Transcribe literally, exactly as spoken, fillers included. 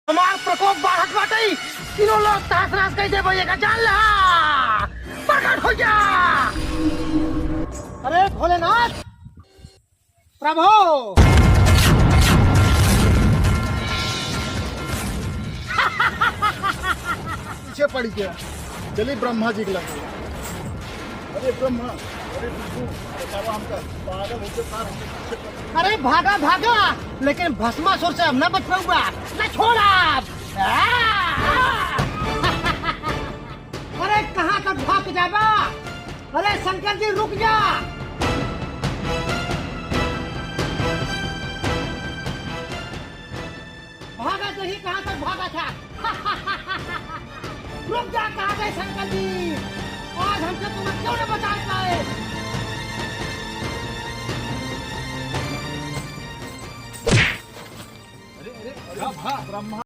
हमार प्रकोप बढ़त बाटे, तीनों लोग तहस नहस कइ देबो, एका जान ला। प्रकट हो जा। अरे भोलेनाथ, प्रभु। पीछे पड़ गया, चली ब्रह्मा जी के लगे। अरे ब्रह्मा, अरे विष्णु, बचावा हमका, पागल होके साथ हमके पीछे पड़ गया। अरे भागा, भागा, लेकिन भस्मासुर से हम ना बच पाऊंगा, ना छोड़ा। आ! अरे कहाँ तक भाग जाबा? अरे शंकर जी, रुक जा। भागा तो ही कहाँ तक भागा था? रुक जा, कहाँ गए शंकर जी? आज हमसे तुम्हें क्यों न बचा पाए? अरे, अरे, अरे, ब्रह्मा,